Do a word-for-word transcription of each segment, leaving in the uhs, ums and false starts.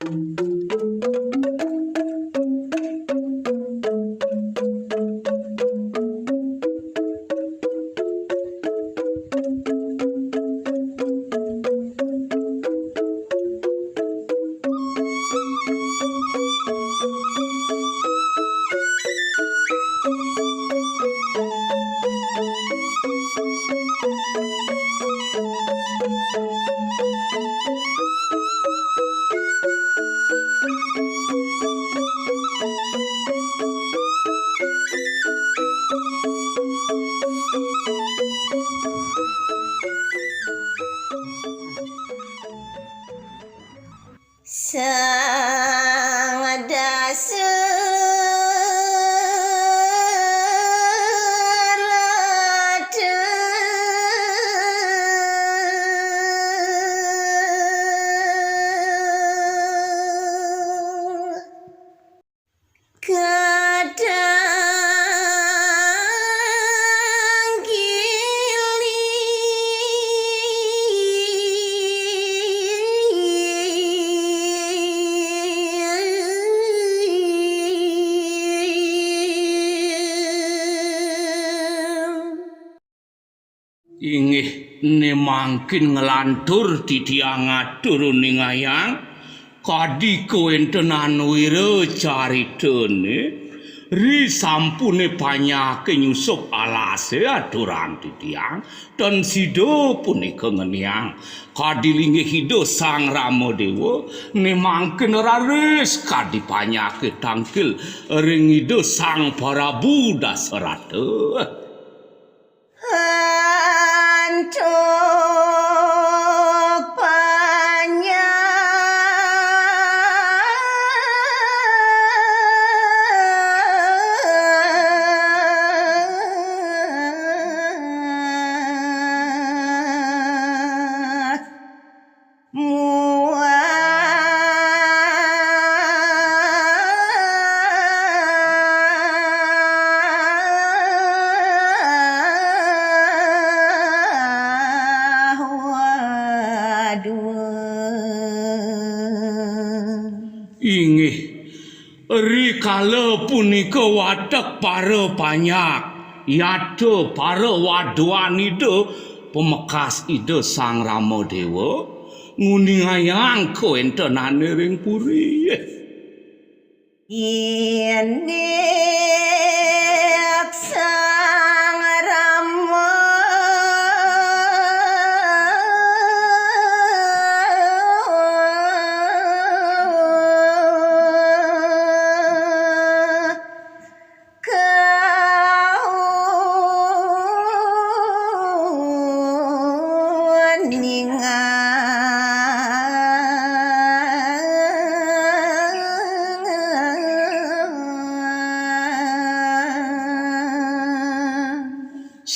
Sang Dasaraja. Kadang giling. Inggih, né mangkin nglantur titiang ngatur uningayang, kadi kawéntenan wira caritané, ri sampuné panyaké nyusup alasé aturang titiang, tan sida punika ngeniang. Kadi linggih Ida Sang Ramadéwa, né mangkin raris kadi panyaké tangkil ring Ida Sang Prabu Dasarata. Antuk panjang. Muah. Inggih, rikala punika watek para panyak, yata para waduan Ida, pamekas Ida Sang Ramadéwa, nguningayang kawéntenané ring puri. Indik Sang Rama. Kauningang.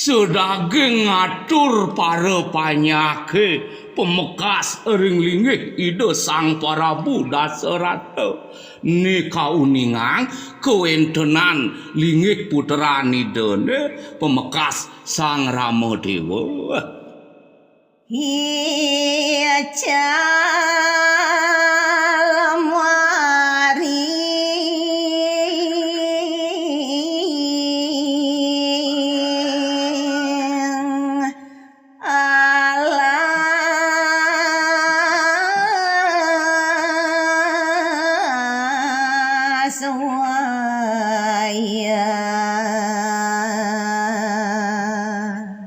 Sadaging ngatur para panyaké pamekas ring linggih Ida Sang Prabu Dasarata. Né kauningang kawéntenan linggih putran Idané pamekas Sang Ramadéwa. Ical maring alas wayah.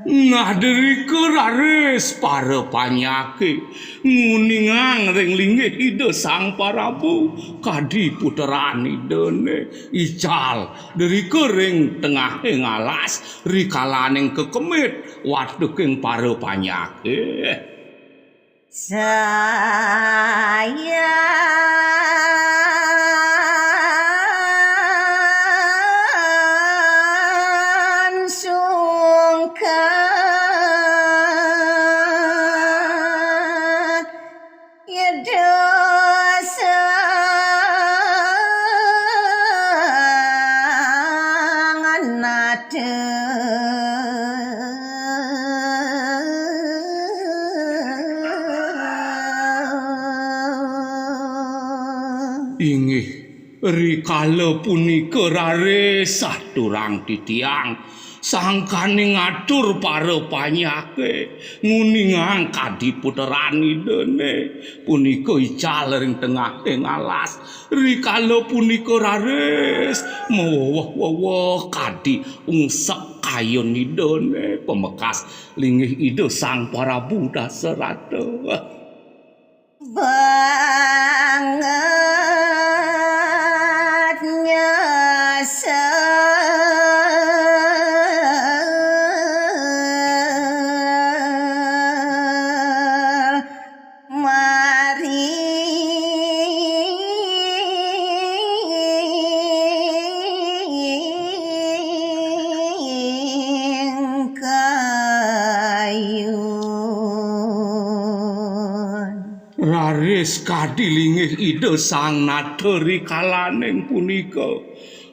Nah, drika raris para panyaké nguningang ring linggih Ida Sang Prabu, kadi putran Idané ical. Drika ring tengahing alas, rikalaning kekemit wateking para panyaké. Sayan sungkan. Yada sanganata. Inggih, rikala punika raris aturang titiang, sangkaning atur para panyake nguningang kadi puteran Idane, punika ical ring tengahing alas. Rikala punika raris maweweh-weweh kadi ungsek kayun Idane, pamekas linggih Ida Sang Prabu Dasarata. Banget nyesel maring kayun. Raris kadi linggih Ida Sang Nata rikalaning punika.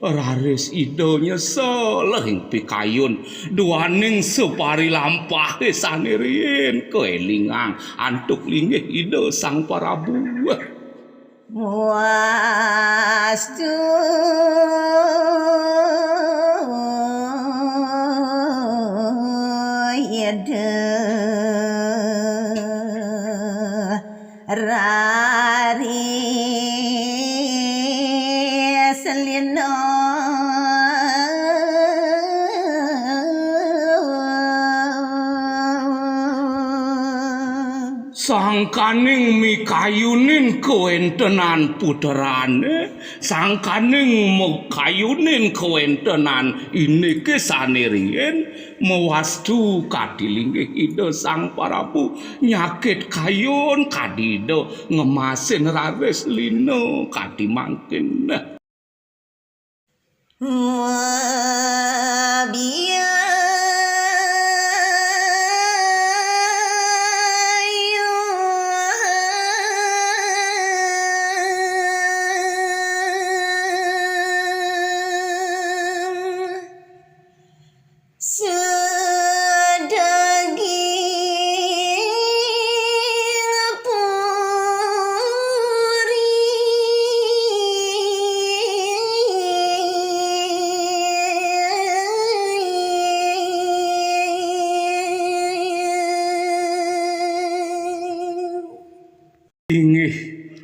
Raris Ida nyesel ing pikayun duaning saparilampahe sane riin kaelingang antuk linggih Ida Sang Prabu. Wastu yada raris lino. Sangkaning mikayunin kawentenan puterane, sangkaning mikayunin kawentenan inike sane riin, mawastu kadi linggih Ida Sang Prabu nyakit kayun kadi Ida ngemasin raris lina kadi mangkin. Mabiayuhan sadaging puri. Inggih,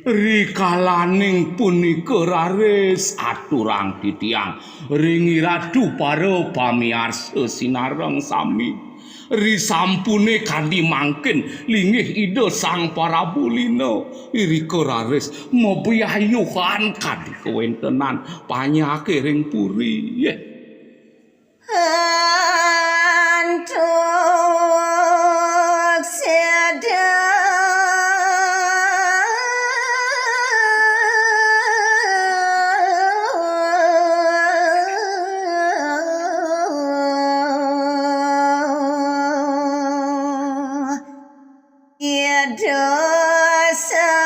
rikalaning punika raris aturang titiang ring iratu para pamiarsa sinareng sami. Risampune kadi mangkin linggih Ida Sang Prabu lina, irika raris mabiayuhan kadi kawentenan panyake ring puri. Antuk seda. Ida Sang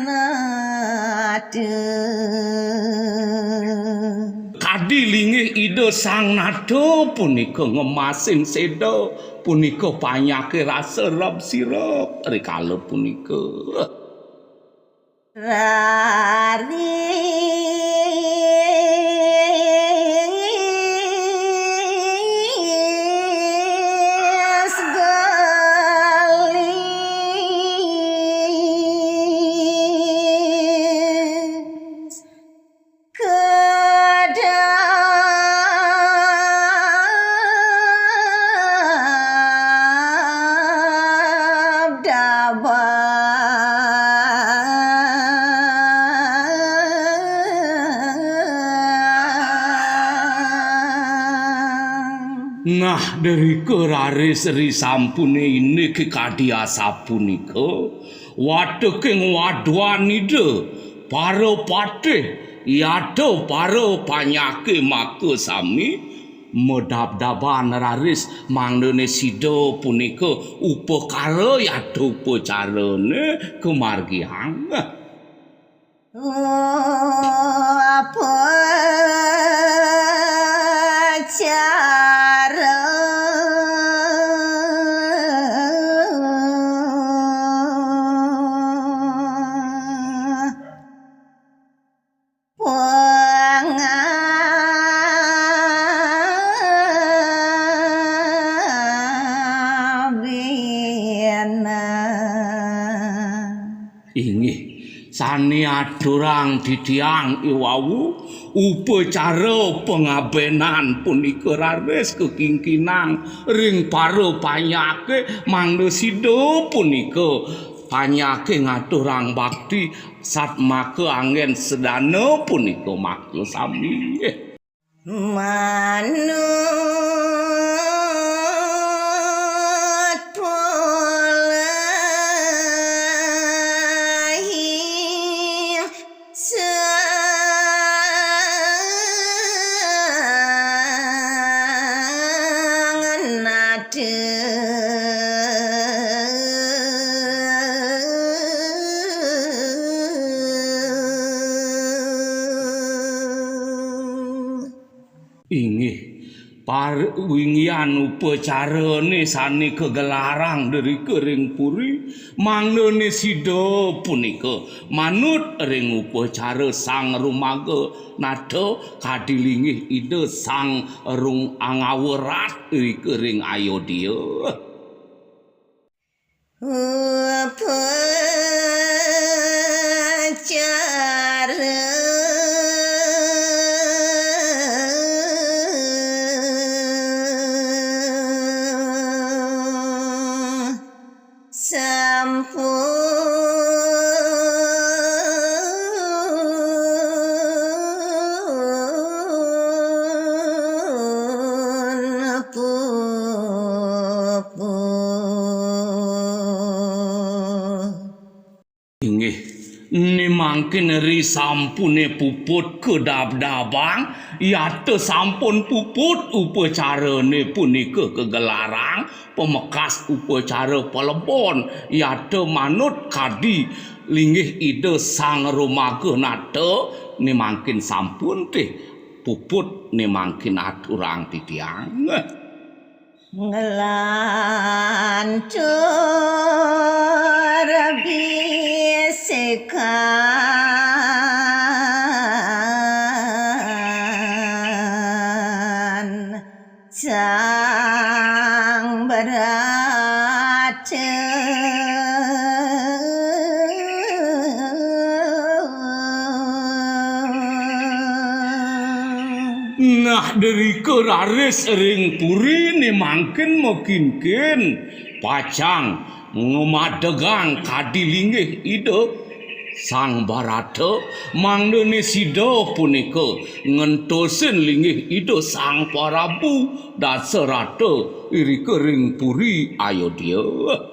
Nata. Kadi linggih Ida Sang Nata punika ngemasin seda, punika panyake rasa reb sirep rikala punika. Raris gelis. Kedabdabang. Nah, derika raris risampune indik kadi asapunika, wateking waduan Ida, para patih, yata para panyake maka sami, madabdaban raris mangdane sida punika upakara yata upacarane kamargiang. Upacara. Tiara pangabena. Inggih, sane aturang titiang iwau, upacara pangabenan punika raris kakingkinang ring para panyake, mangda sida punika panyake ngaturang bakti, satmaka anggen sedana punika makya sami. Manut polahing sanganata. Inggih, par-, winggihan upacarane sane kagelarang drika ring puri, mangdane sida punika manut ring upacara Sang Rumaga Nata kadi linggih Ida Sang Rung Angawarat drika ring Ayodya. Upacara sampun pupuh. Inggih, ne mangkin ri sampune puput kadabdabang, yata sampun puput upacarane punika kagelarang, pamekas upacara palebon, yata manut kadi linggih Ida Sang Rumaga Nata, ne mangkin sampun tih puput ne mangkin aturang titiang. Nglantur bisikan Sang Barata. Nah, drika raris ring purine mangkin makinkin pacang ngamadegang kadi linggih Ida Sang Barata, mangdane sida punika ngentosin linggih Ida Sang Prabu Dasarata irika ring puri Ayodya.